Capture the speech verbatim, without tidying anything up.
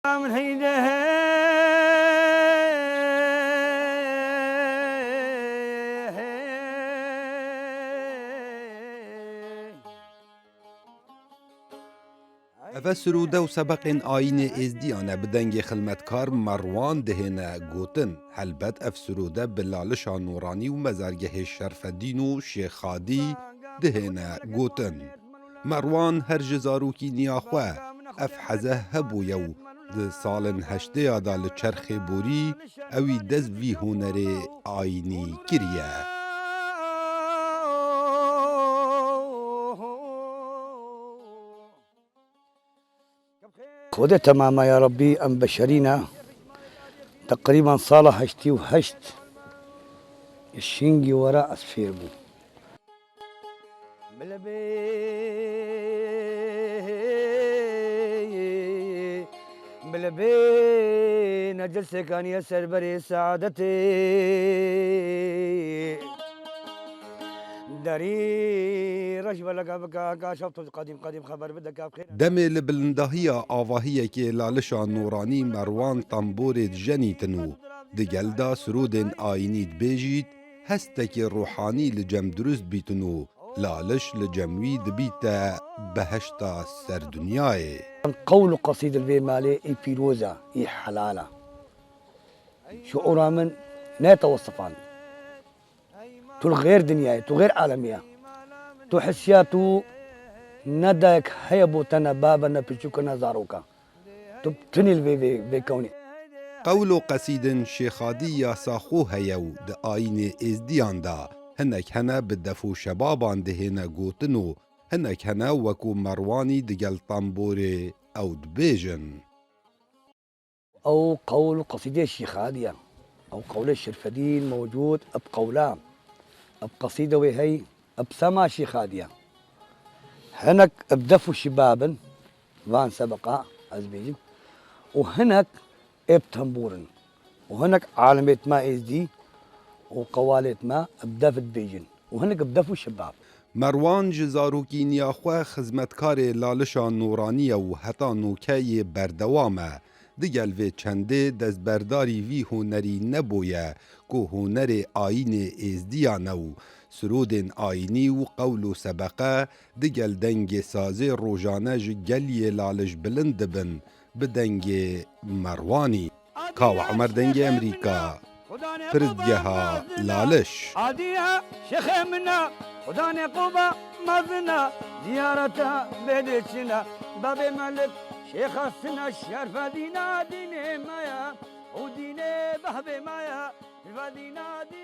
من هيدا. Eve sirûde û sebeqên ayînê êzdiyan e, bi dengê xilmetkar Merwan dihêne gotin. Helbet ev sirûde bi Lalişa Nûranî û mezargehê Şerfedîn û Şêxadî dihêne gotin. Merwan her ji zarokîniya xwe ev heze hebûye û di salên heştêya de li çerxê borî ewî dest vî hunerê ayînî kiriye. Xwedê temama ya Rebbî, em beşerî ne. Teqrîben sala heştê û heşt şingî were ez fêr bûm. Bilebê, bilebê, necil sekaniye serberê saadetê. Derî reş beleka bika, ka şaf toz qedîm qedîm xeber bide ka xêr. Demê li bilindahiya avahiyekê Lalişa Nûranî Merwan temborê dijenîtin û di gel de sirûdên ayînî dibêjît, hestekê ruhanî li cem dirust bîtin û Laliş li cem wî dibîte behişta ser dinyayê. Qewl û qesîd li vê malê î pîroz e, î helal e. Şuura min nete wesifan. Tu li xêr dinyayê, tu xêr alemî ye. Tu hisiya tu ne dayek heye bo te, ne bab e, ne piçûk e, ne zarok e. Tu tinî li vê, vê, vê kewnî. Qewl û qesîdên Şêxadî yasa xwe heye û di ayînê êzdiyan de hinek hene bi def û şebaban dihêne gotin û hinek hene wekû Merwanî digel temborê ew dibêjin. Ew qewl û qesîdê Şêxadî ye. Ew qewlê Şerfedîn mewcûd eb qewla, eb qesîde wê hey, eb sema Şêxadî ye. Hinek eb def û şibab in, van sebeqa ez bêjim, û hinek eb tembûr in, û hinek alimêt me êzdî û qewalêt me eb def dibêjin, û hinek eb def û şibab. Merwan ji zarokîniya xwe xizmetkarê Lalişa Nûranî ye û heta nûke yê berdewam e. Digel vê çendê destberdarî vî hunerî nebûye ku hunerê ayînê êzdiyan e û sirûdên ayînî û qewl û sebeqe digel dengê sazê rojane ji geliyê Laliş bilind dibin bi dengê Merwanî. Kawa Umer, Dengê Emerîka, Pirsgeha Laliş. Adiya şêxê min e, xudanê quba mezin e, ziyareta bêdê çin e, babê melik şêxa sin e, şerfedîna dînê me ye, û dînê bahbê me ye, şerfedîna dî-